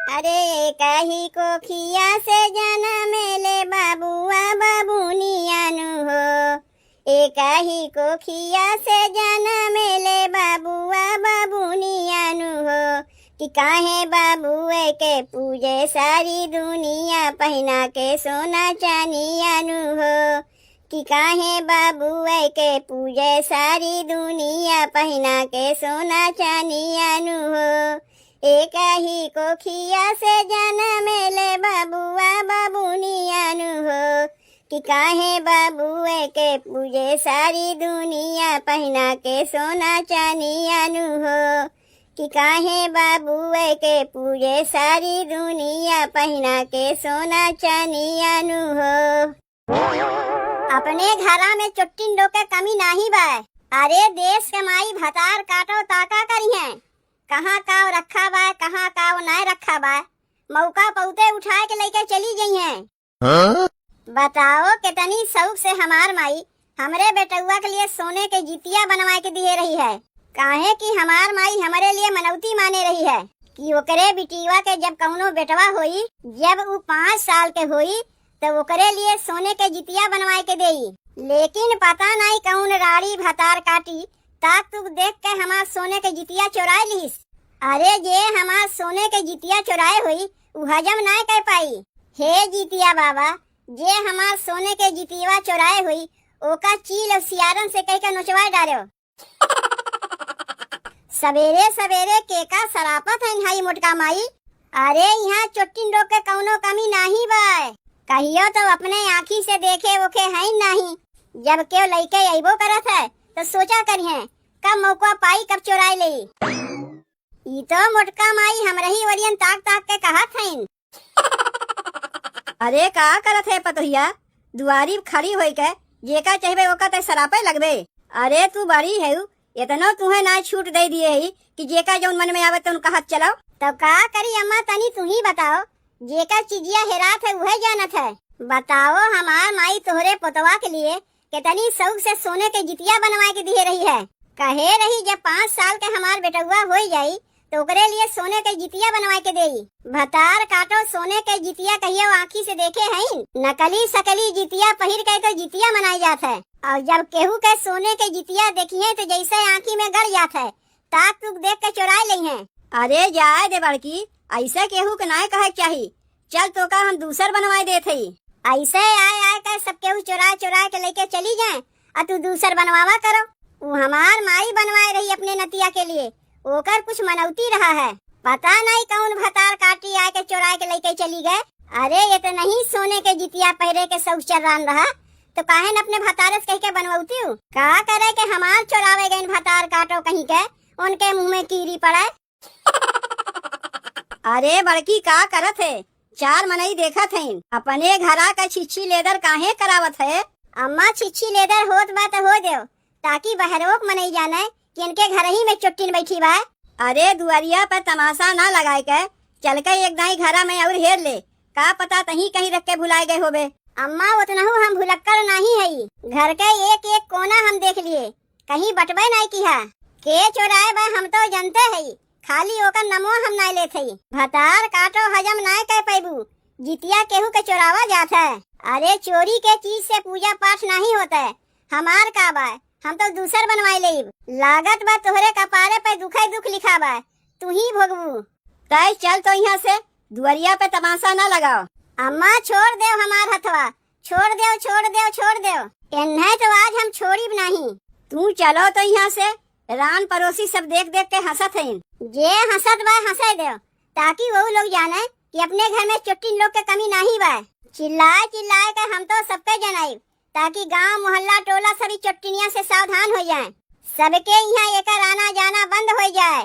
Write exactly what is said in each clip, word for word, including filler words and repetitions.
अरे एकही कोखिया से जनमेले बाबुआ बाबुनिया नु हो, एकही कोखिया से जनमेले बाबुआ बाबुनिया नु हो, कि काहे बाबुए के पूजे सारी दुनिया पहिना के सोना चानिया नु हो, कि काहे बाबुए के पूजे सारी दुनिया पहिना के सोना चानिया नु हो। एकही कोखिया से जनमेले बाबुआ बाबुनिया नु हो, कि काहे बाबुए के पूजे सारी दुनिया पहिना के सोना चानिया नु हो, कि काहे बाबुए के पूजे सारी दुनिया पहिना के सोना चानिया नु हो। अपने घरा में चोट्टिन लोग के कमी नाही बा। अरे देश के माई भतार काटो ता का करिहें, कहाँ काव रखा बा, कहाँ काव नाय रखा बा, मौका पौते उठाए के लइके चली जइहें। हाँ? बताओ कितनी शौक से हमार माई हमरे बेटउआ के लिए सोने के जितिया बनवाए के दिए रही है, काहे कि हमार माई हमरे लिए मनौती माने रही है कि ओकरे बिटिया के जब कउनो बेटवा होई, जब उ पाँच साल के होई, तो ओकरे लिए सोने के जितिया बनवाए के देई। लेकिन पता नाई कउन राड़ी भतार काटी, ताक तुक देख के हमार सोने के जितिया चोराए लिहिस। अरे जे हमार सोने के जितिया चोराए होई, उ हजम नाय कर पाई। हे जितिया बाबा, जे हमार सोने के जितिया चोराए होई, ओका चील और सियारन से कह के नोचवाए डालो। सबेरे सबेरे केका सरापत हइन हई मोटका माई? अरे इहाँ चोट्टिन लोग के कउनो कमी नाही बा। कहियो तो अपने आँखी से देखे ओखे हइन नाही। जब केव लइके अइबो करत है तो सोचा करिहें कब मौका पाई कब चोराए लेई। ई तो मोटका माई हमरही ओरियन ताक ताक के कहत हइन। अरे का करत है पतोहिया, दुआरी खड़ी होई के जेका चहबे ओका ते सरापे लगबे। अरे तू बड़ी है, इतनो तुहे ना छूट दे दिए है कि जेका जौन मन में आवे तौन कहत चलाओ। तो का करी अम्मा, तनी तू ही बताओ, जेका चिजिया हेरात है उहे जानत है। बताओ हमार माई तोहरे पोतवा के लिए कितनी शौक से सोने के जितिया बनवाए के दिए रही है। कहे रही जब पाँच साल के हमार बेटउआ होई जाई तो ओकरे लिए सोने के जितिया बनवाए के देई। भतार काटो सोने के जितिया कहियो आँखी से देखे हईन? नकली सकली जितिया पहिर के तो जितिया मनाई जात है। और जब केहू के सोने के जितिया देखिए तो जैसे आँखी में गड़ जात है, ताक तुक देख के चोराए लेइहें। अरे जाए दे बड़की, ऐसे केहू के नाय कहे के चाही। चल तोका हम दूसर बनवाए देत हई। ऐसे आए आए के सब केहू चोराए चोराए के लेके चली जाए, आ तू दूसर बनवावा करो। उ हमार माई बनवाए रही अपने नतिया के लिए, ओकर कुछ मनौती रहा है। पता नहीं कौन भतार काटी आए के चोराए के लेके चली गए। अरे ये तो नहीं सोने के जितिया पहिरे के शौक चर्रान रहा, तो काहे न अपने भतारे से कह के बनवती हूँ? का करे के हमार चोरावे गइन भतार काटो कहीं के, उनके मुँह में कीरी पड़े। अरे बड़की का करत है? चार मनई देखत हईन। अपने घरा का छिछी लेदर काहे करावत है? अम्मा छिछी लेदर होत बा त हो देव, ताकि बहरोक मनई जाने कि इनके घर ही में चुट्टिन बैठी बा। अरे दुआरिया पर तमाशा ना लगाए के, चल के एक दाई घरा में और हेर ले, का पता तहीं कहीं रख के भुलाए गए होबे। अम्मा उतनहु हम भुलक्कड़ नाही हई, घर के एक एक कोना हम देख लिए, कहीं बटबे नाई किहा। के चोराए बा हम तो जनते हई, खाली ओकर नमो हम नाई लेत हई। भतार काटो हजम नाई कह पैबू, जितिया केहू के चोरावा जात है। अरे चोरी के चीज से पूजा पाठ नाही होत है, हमार का बा, हम तो दूसर बनवाई लेब। लागत बा तोहरे कपारे पे दुखे दुख लिखा बा, तू ही भोगबू। तय चल तो यहाँ से, दुआरिया पे तमाशा ना लगाओ। अम्मा छोड़ देव हमार हथवा, छोड़ देव, छोड़ देव, छोड़ देव। एन्हे तो आज हम छोड़ीब नाही। तू चलो तो यहाँ से, रान पड़ोसी सब देख देख के हंसत हईन। जे हंसत बा हंसे देव, ताकि वो लोग जाने कि अपने घर में चुट्टिन लोग के कमी नाही बा। चिल्लाए चिल्लाए के हम तो सबके जनाइब, ताकि गांव मोहल्ला टोला सभी चुट्टिनिया से सावधान हो जाए, सबके यहाँ एकर आना जाना बंद हो जाए।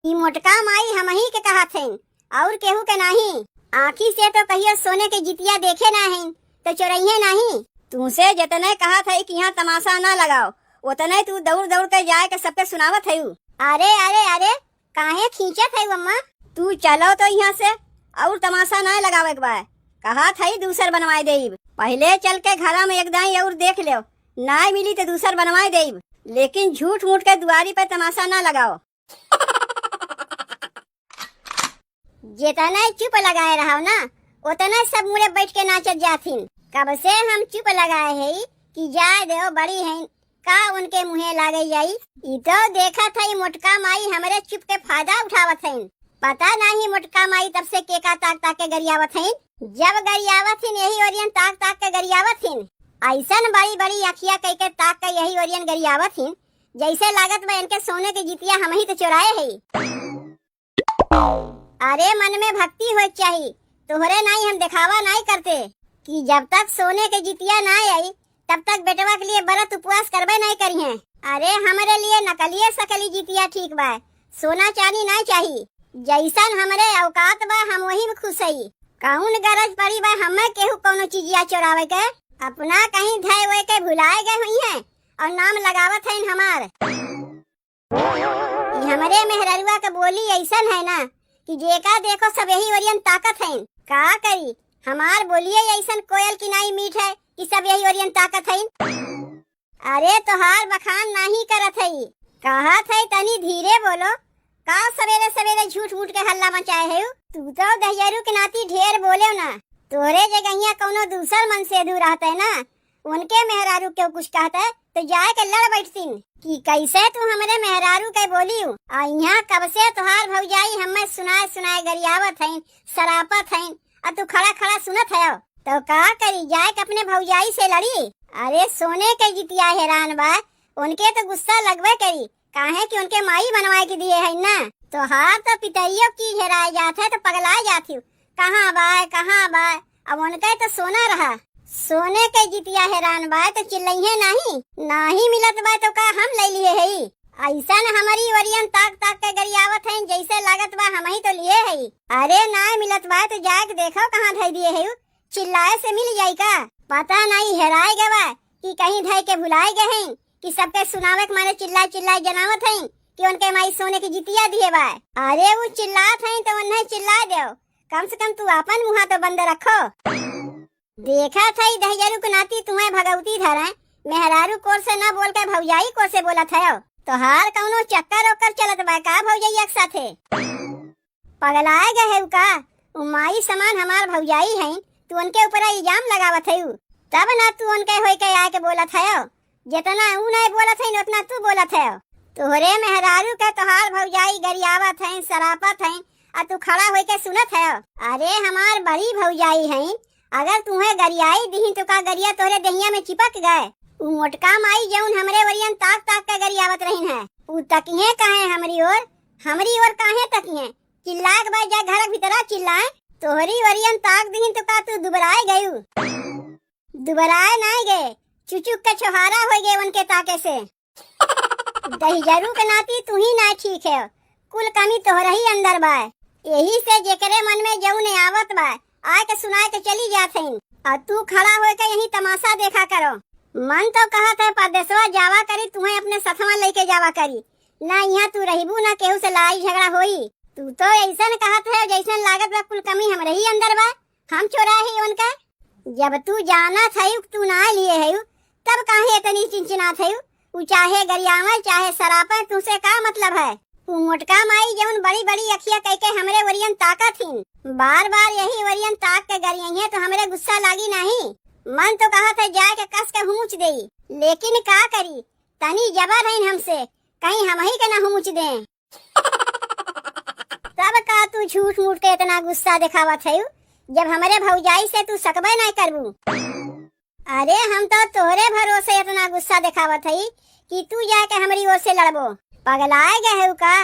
ई मोटका माई हमही के कहत हईन, और केहू के नाही। आँखी से तो कहियो सोने के जितिया देखे ना हईन, तो चोरइहे नाही। तुमसे जितने कहत हई कि यहाँ तमाशा ना लगाओ, उतने तू दौड़ दौड़ के जाए के सबके सुनावत हईउ। अरे, अरे, अरे, काहे खींचत हईउ अम्मा? तू चलो तो यहाँ से, और तमाशा ना लगावे के बा। कहत हई दूसर बनवाए देब। पहले चल के घरा में एक दाई और देख लेव, ना मिली तो दूसर बनवाए देब, लेकिन झूठ मूठ के दुआरी पे तमाशा ना लगाओ। जेतना चुप लगाए रहव ना, ओतना सब मुड़े बैठ के नाचत जाथिन। कब से हम चुप लगाए हई कि जाए देव, बड़ी हईन, का उनके मुँहे लागे जाई। ई तो देखत हई मोटका माई हमरे चुप के फायदा उठावत हईन। पता नाही मोटका माई तब से केका ताक ताक के गरियावत हईन। जब गरियावत हईन यही ओरियन ताक ताक के गरियावत हईन। अइसन बड़ी बड़ी अखिया कई के ताक के यही ओरियन गरियावत हईन, जैसे लागत बा इनके सोने के जितिया हमही तो चोराए हई। अरे मन में भक्ति होए के चाही, तोहरे नाई हम देखावा नाई करते कि जब तक सोने के जितिया नाई आई तब तक बेटवा के लिए व्रत उपवास करबे नाई करिहें। अरे हमरे लिए नकलिए सकली जितिया ठीक बा, सोना चानी नाई चाही। जैसन हमरे औकात बा हम वही में खुश हई। कौन गरज पड़ी बा हमें केहू कौनो चीजिया चोरावे के? अपना कहीं धय वय के भुलाए गए हुई हैं और नाम लगावत हईन हमार। ई हमरे मेहररुआ के बोली अइसन है ना कि जेका देखो सब यही ओरियन ताकत हईन। का करी, हमार बोलिए अइसन कोयल की नाई मीठ है कि सब यही ओरियन ताकत हईन। अरे तोहार बखान नाही करत हई, कहत हई तनी धीरे बोलो। का सवेरे सवेरे झूठ मूठ के हल्ला मचाए हऊ? तू तो दहियरू के नाती ढेर बोलेव ना। तोहरे जगहिया कौनो दूसर मनसेधू रहते ना, उनके मेहरारू के कुछ कहते तो जाए के लड़ बैठतीन कि कैसे तू हमरे मेहरारू के बोली। आ यहाँ कब से तोहार भौजाई हमें सुनाए सुनाए गरियावत हईन, सरापत हईन, आ तू खड़ा खड़ा सुनत हयो। तो का करी, जाए के अपने भौजाई से लड़ी? अरे सोने के जितिया हैरान बा, उनके तो गुस्सा लगबे करी, काहे कि उनके माई बनवाए के दिए है ना। तोहार तो पितरियो की हेराए जात है तो पगलाए जात हऊ। कहाँ बाय, कहाँ बाय? अब उनके तो सोना रहा, सोने के जितिया हैरान बाय तो चिल्लइहे नाही, नाही मिलत बाय तो का हम ले लिए हई? अइसन हमरी ओरियन ताक ताक के गरियावत हईन, जैसे लागत बा हमही तो लिए हई। अरे नाय मिलत बाय तो जाए के देखो कहाँ धई दिए हऊ, चिल्लाए से मिल जाई का? पता नाई हेराए गवा कि कहीं धई के भुलाए गए हैं कि सबके सुनावे के मारे चिल्लाए चिल्लाए जनावत हैं कि उनके माई सोने की जितिया दिए बा। अरे उ चिल्लात हैं तो उन्हें चिल्लाए देव, कम से कम तू आपन मुँहा तो बंद रखो। देखत हई दहिजरू के नाती तुम्हें भगवती धरे, मेहरारू कोर से न बोल के भौजाई कोर से बोलत हयो। तोहार कौनो चक्कर ओकर चलत बा का भौजैया के साथे? पगलाए गए हऊ का? उ माई समान हमार भौजाई हईन, तू उनके ऊपर इल्जाम लगावत हऊ। तब ना तू उनके होई के आए के बोलत हयो। जितना ऊ नहीं बोलत हईन, उतना तू बोलत हयो। तोहरे मेहरारू के तोहार भौजाई गरियावत हईन, सरापत हईन, आ तू खड़ा होई के सुनत हयो। अरे हमार बड़ी भौजाई हईन, अगर तुहें गरियाई दिहिन तो का गरिया तोहरे देहिया में चिपक गए? उ मोटका माई जौन हमरे ओरियन ताक ताक के गरियावत रहीन है, उ तकिहे काहे हमरी ओर? हमरी ओर काहे तकिहे? चिल्लाए के बाद जा घर के भीतरा चिल्लाए। तोहरी ओरियन ताक दिहिन तो का तू दुबराए गयू? दुबराए नाई गए, चुचुक के छोहारा हो गए उनके ताके से। दहिजरू के नाती तू ही ना ठीक है, कुल कमी तोहरही अंदर बा। यही से जेकरे मन में जौन आवत बा, आए के सुनाए के चली जात हईन। आ तू खड़ा होके यहीं तमाशा देखा करो। मन तो कहत है परदेसवा जावा करी, तुहें अपने सथवा लेके जावा करी। ना यहाँ तू रहबू, ना केहू से लड़ाई झगड़ा होई। तू तो ऐसन कहत है जैसन लागत बा कुल कमी हमरे ही अंदर बा। हम चोराए ही उनका। जब तू जानत हयू कि तू ना लिए हयू, तब काहे इतनी चिनचिनात हयू? उ चाहे गरियावे, चाहे सरापे, तुसे का मतलब है? उ मोटका माई जौन बड़ी-बड़ी अखिया कइके हमरे ओरियन ताकत हिन, बार-बार यही ओरियन ताक के गरियइहें तो हमरे गुस्सा लागी नाही? मन तो कहत है जाए के कस के हुमुच देई, लेकिन का करी, तनी जबर हईन हमसे, कहीं हमही के ना हुमुच दें। तब का तू झूठ मूठ के इतना गुस्सा देखावत हयू, जब हमरे भौजाई से तू सकबे नाय करबू? अरे हम तो तोहरे भरोसे इतना गुस्सा देखावत हई कि तू जाके हमरी ओर से लड़बो। पगलाए गए हऊ का?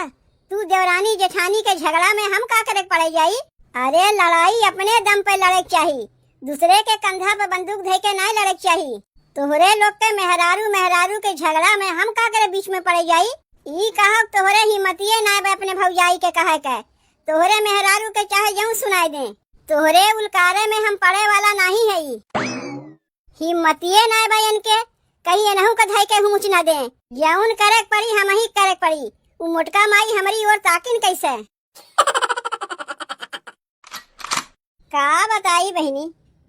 तू देवरानी जेठानी के झगड़ा में हम का करे पड़े जाई? अरे लड़ाई अपने दम पे लड़े के चाही, दूसरे के कंधा पे बंदूक धइ के नाय लड़े के चाही। तोहरे लोग के मेहरारू मेहरारू के झगड़ा में हम का करे बीच में पड़े जाई? ई कहो तोहरे हिम्मतिये नाय बा अपने भौजाई के कहे के। तोहरे मेहरारू के चाहे जऊं सुनाई दे, तोहरे उलकारे में हम पड़े वाला नाही हई। हिम्मतिये नाय बा इनके, कहीं एनहू के धइ के हुमुच ना दे। जऊन करे के पड़ी, हमही के करे के पड़ी। उ मोटका माई हमरी ओर ताकिन कैसे? का बताई बहिनी,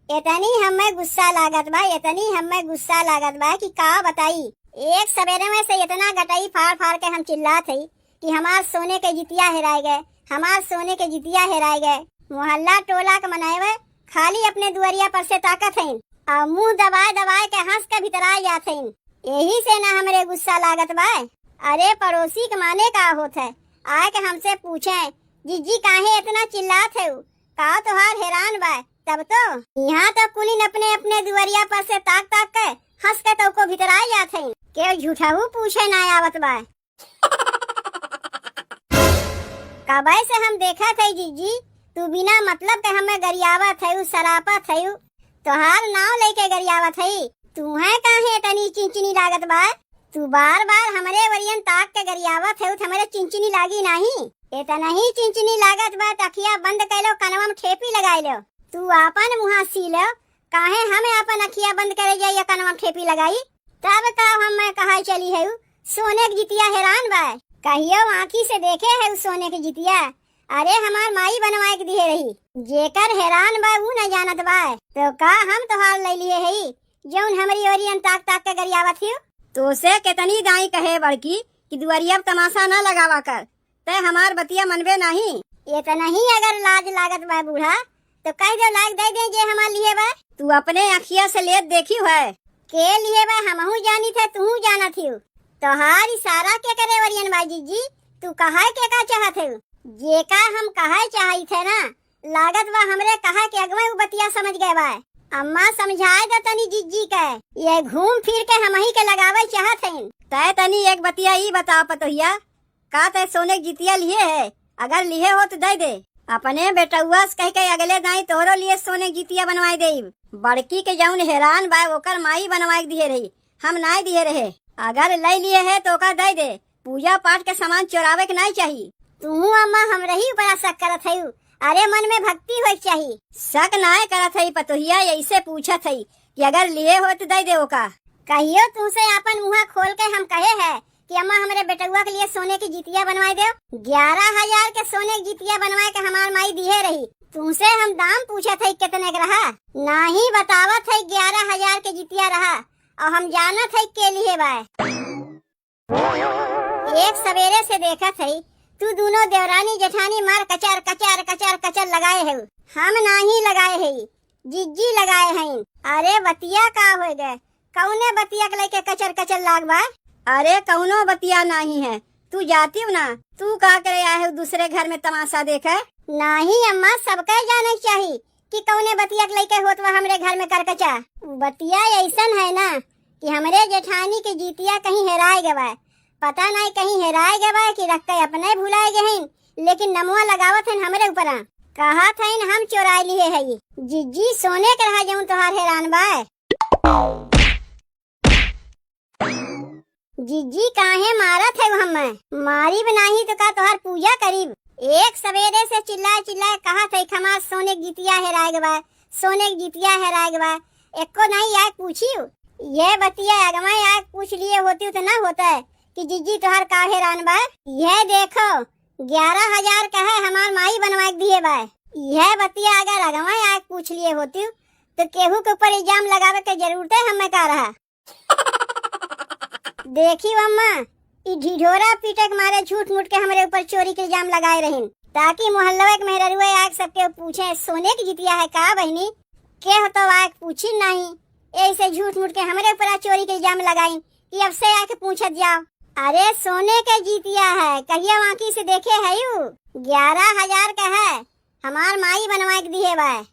इतनी हमें गुस्सा लागत बा, इतनी हमें गुस्सा लागत बा कि का बताई। एक सवेरे में से इतना गटई फाड़ फाड़ के हम चिल्लात हई कि हमार सोने के जितिया हेराय गए, हमार सोने के जितिया हेराय गए। मोहल्ला टोला के मनइबे खाली अपने दुअरिया पर से ताकत हइन अउर मुँह दबाए दबाए के हँस के भितराए जात हइन। एही से ना हमरे गुस्सा लागत बा। अरे पड़ोसी के माने का होत है, आए के हमसे पूछे, "जिज्जी काहे एतना चिल्लात है? का तोहार हेरान बा?" तब तो इहाँ तो कुलिन अपने अपने दुअरिया पर से ताक ताक के हँस के तउको भितराए जात हइन। केहू झूठहू पूछे ना आवत बा। कबे से हम देखत हई जिज्जी, तू बिना मतलब के हमें गरियावत हऊ, सरापत हऊ। तोहार नाव लेके गरियावत हई। तूहे काहे एतनी चिनचिनी लागत बा? तू बार बार हमरे ओरियन ताक के गरियावत हऊ, त हमरे चिनचिनी लागी नाही? एतना ही चिनचिनी लागत बा, त अखिया बंद कइ लेव, कनवा में ठेपी लगाइ लेव। तू आपन मुँहा सी लेव, काहे हम आपन अखिया बंद करे जाई या कनवा में ठेपी लगाई? तब का हम मैं कहा चली हऊ, सोने के जितिया हेरान बा। कहियो आँखी से देखे हऊ सोने के जितिया? अरे हमार माई बनवाए के दिहे रही। जेकर हेरान बा ऊ न जानत बा। तो का हम तोहार लइ लिहे हई, जउन हमरी ओरियन ताक ताक के गरियावत हियो? तोसे केतनी दाई कहे बड़की कि दुअरिया पे तमासा न लगावा कर। तै हमार बतिया मनबे नाही। एतना ही अगर लाज लागत बा बूढ़ा, तो कहि देउ लाग दइ देइ जे हमार लिहे बा। तू अपने अँखिया से लेत देखिउ है। के लिहे बा हमहू जानित है, तुहू जानत हिउ। तोहार इसारा केकरे ओरियन बा जिज्जी? तू कहइ के का चाहत हऊ? जेका हम कहइ चाहित है ना, लागत बा हमरे कहा के अगवे उ बतिया समझ गए बा। अम्मा समझाए दे तनी जिज्जी के, ये घूम फिर के हमही के लगावे चाहत हइन। तै तनी एक बतिया ई बता पतोहिया, का तै सोने के जितिया लिहे है? अगर लिहे हो त दइ दे। अपने बेटउआ से कहि के अगले दाई तोहरो लिए सोने के जितिया बनवाए देइब। बड़की के जउन हेरान बा ओकर माई बनवाए के दिहे रही, हम नाई दिहे रहे। अगर लइ लिहे है त ओका दइ दे। पूजा पाठ के सामान चोरावे के नाई चाही। तुहू अम्मा हमरे ही ऊपर शक करत हऊ। अरे मन में भक्ति होए के चाही। शक नाई करत हई पतोहिया, यइसे पूछत हई कि अगर लिहे हो त दइ दे ओका। कहियो तुहसे आपन मुँहा खोल के हम कहे है कि अम्मा हमरे बेटउआ के लिए सोने की जितिया बनवाए देउ। ग्यारह हजार के सोने की जितिया बनवाए के हमार माई दिहे रही। तुहसे हम दाम पूछत हई केतने के रहा? नाही बतावत हई ग्यारह हजार के जितिया रहा। अउर हम जानत हई के लिहे बा। एक सबेरे से देखत हई, तू दूनो देवरानी जेठानी मार कचर, कचर, कचर, कचर लगाए हऊ। हम नाही लगाए हई, जिज्जी लगाए हईन। अरे बतिया का होइ गए? कउने बतिया के लइके कचर, कचर लाग बा? अरे कउनो बतिया नाही है, तू जातिउ ना, तू का करे आए हऊ दूसरे घर में तमासा देखे? नाही अम्मा, सबके जाने के चाही कि कउने बतिया के लइके होत बा हमरे घर में करकचा। बतिया अइसन है ना कि हमरे जेठानी के जितिया कहीं हेराए गवा है। पता नाई कहीं हेराए गवा है कि रख के अपने भुलाए गए हैं, लेकिन नमवा लगावत हैं हमरे ऊपरा। कहत हैं हम चोराए लिहे हई। जिज्जी सोने के रहा जउन तोहार हेरान बा। जिज्जी काहे मारत है हमें? मारीब नाही तो का तोहार पूजा करीब? एक सबेरे से चिल्लाए चिल्लाए कहत है कि हमार सोने के जितिया हेराए गवा, सोने के जितिया हेराए गवा। एको नाही आए पूछियो। ये बतिया अगवा आए पूछ लिए होती तो ना होता है कि जिज्जी तोहार का हेरान बा। ये देखो ग्यारह हजार का है हमार माई बनवाए के दिहे बा। ये बतिया अगर अगवा आए पूछ लिए होती तो केहू के ऊपर इल्जाम लगावे के जरूरत है हमें का रहा। देखी अम्मा, ई ढिढोरा पीटे के मारे झूठ मूठ के हमरे ऊपर चोरी के इल्जाम लगाए रहिन, ताकि मोहल्लवे के मेहररुए आके सबके पूछे, "सोने की जितिया है का बहिनी? के हो?" तो आके पूछी नाही, ऐसे झूठ मूठ के हमरे ऊपर चोरी के इल्जाम लगाइन कि अब से आके पूछत जाओ। अरे सोने के जितिया है, कहिया आँखी से देखे है यू? ग्यारह हजार का है, हमार माई बनवा के दिहे बा।